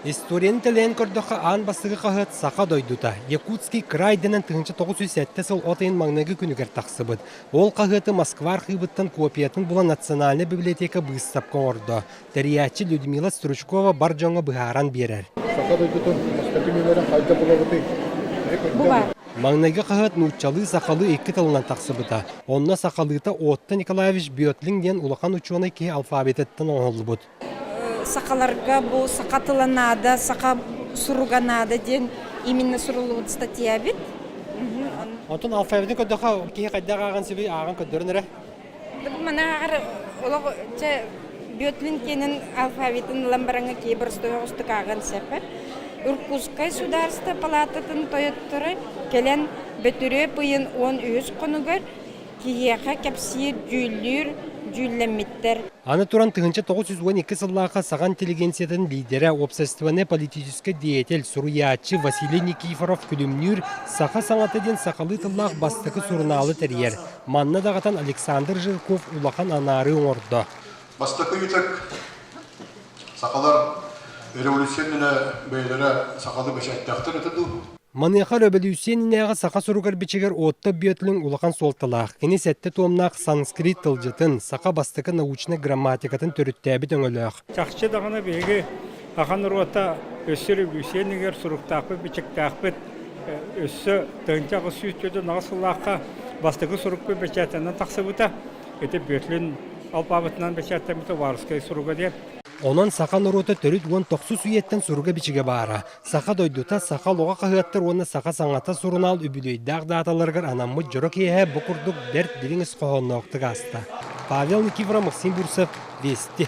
Историяны тэлэйэн көрдөххө, аан бастакы хаһыат «Саха дойдута» Якутский край дэнэн 1907 сыл от ыйын маҥнайгы күнүгэр тахсыбыт. Ол хаһыаты Москва архыыбыттан копиятын булан Национальнай библиотека быыстапка оҥордо. Тэрийээччи Людмила Стручкова бар дьоҥҥо быһааран биэрэр. Саха дойдутун бастакы нүөмэрин хайда булабытый? Бу баар. Маҥнайгы хаһыат нууччалыы-сахалыы икки тылынан тахсыбыта. Онно сахалыыта Отто Николаевич Бетлинг диэн улахан учуонай киһи алфавитыттан оҥоһуллубут. Сахаларга бу саха тыла наада, саха суруга наада диэн именно суруллубут статья эбит. Онтон алфавитын көрдөххө киһи хайдах ааҕан сөбүй ааҕан көрдөрөн эрэ. Манааҕар олох чэ Бетлин киэнин алфавитын ылан бараҥҥа киһи боростуой оҕустук ааҕан сөп. Иркутскай судаарство палаататын тойотторо кэлэн Бөтүрүөп ыйын 13 хонугар киһиэхэ кэпсиир, дьүүллүүр дьүүллэммиттэр. Аны туран 1912 сыллаахха саха интеллигенциятын лидерэ, уопсастыбаннай-политическай деятель, суруйааччы Василий Никифоров Күлүмнүүр «Саха саҥата» диэн сахалыы тыллаах бастакы сурунаалы тэрийэр. Манна даҕатан Александр Жирков улахан анаарыы оҥордо. Бастакы ытык сахалар революция иннинэ бэйэлэрэ сахалыы бэчээттээхтэр этэ дуу? Маныаха өрөбөлүүссүйэ иннинээҕи саха суругар-бичигэр Отто Бетлин улахан суолталаах. Кини сэттэ туомнаах санскрит тылдьытын, саха бастакы научнай грамматикатын төрүттээбит өҥөлөөх. Чахчы даҕаны биһиги саха норуота өссө революция иннигэр суруктаахпыт-бичиктээхпит, өссө 1848 сыллаахха бастакы сурукпут бэчээттэнэн тахсыбыта. Ити Бетлин алпаабытынан бэчээттэммитэ Варскай суруга диэн. Онон саха норуота төрүт уон тохсус үйэттэн суруга-бичигэ баара. Саха дойдута, Саха олоҕо хаһыаттар уонна Саха саҥата сурунаал үбүлүөйдээх дааталарыгар анаммыт дьоро киэһэ бу курдук бэрт дириҥ ис хоһоонноохтук ааста. Павел Никифоров, Максим Бурцев, Вести.